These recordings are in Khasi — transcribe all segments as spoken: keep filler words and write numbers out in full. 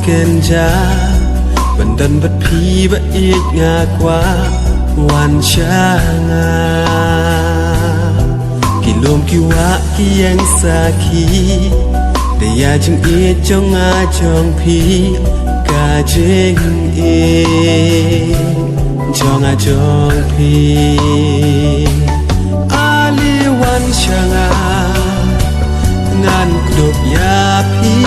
Kynja ban don bad phi ba ïeit nga kwah wan sha nga. Ki lum ki wah ki ïeng sakhi da ïa jingïeit jong nga jong phi, ka jingïeit jong nga jong phi. Ale wan sha nga, ngan kdup ïa phi.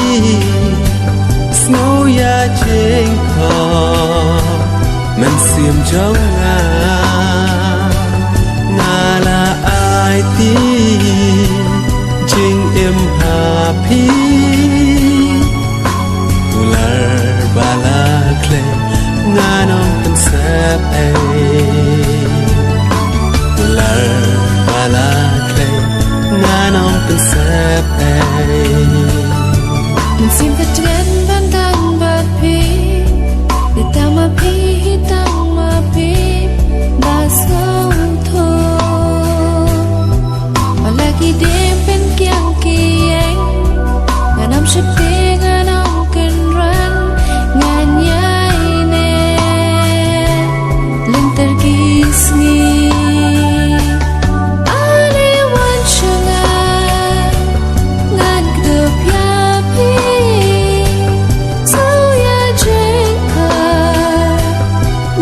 Sngew ïa jingkhot mynsiem jong nga, nga la aiti jingim ha phi. Kular ba la khlei ngan ym pynsep ei. Kular ba la khlei ngan ym pynsep ei. Mynsiem ka tngen ban dang bad phi. Dei tang ma phi, hi tang ma phi ba sngewthuh. Wat la ki dieng pynkiang ki ïeng, ngan ym sheptieng, ngan ym kynran, ngan ïaineh lynter ki sngi. Ale wan sha nga, ngan kdup ïa phi. Sngew ïa jingkhot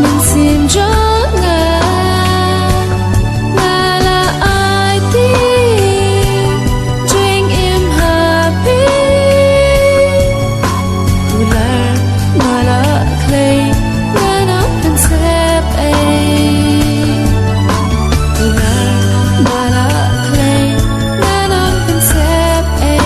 mynsiem jong nga, nga la aiti jingim ha phi. Kular ba la khlei ngan ym pynsep ei. Kular ba la khlei ngan ym pynsep ei.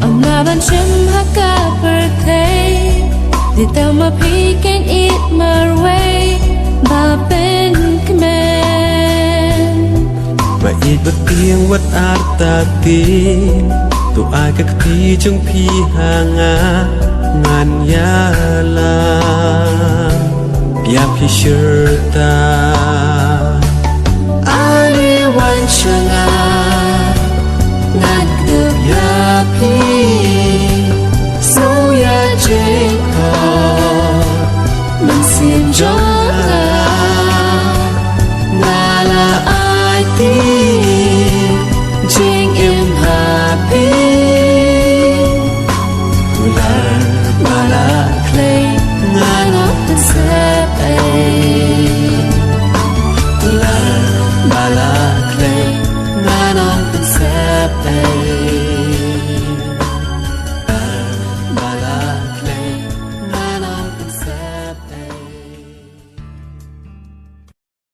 Ym lah ban shim ha ka pyrthei, dei tang ma phi kein ïeit marwei ba pynkmen. Ba ïeit ba tieng wat artatien, to ai ka kti jong phi ha nga, ngan ïalam ïa phi shirta. Ale wan sha nga, ngan kdup ïa phi. Sngew ïa jingkhot mynsiem jong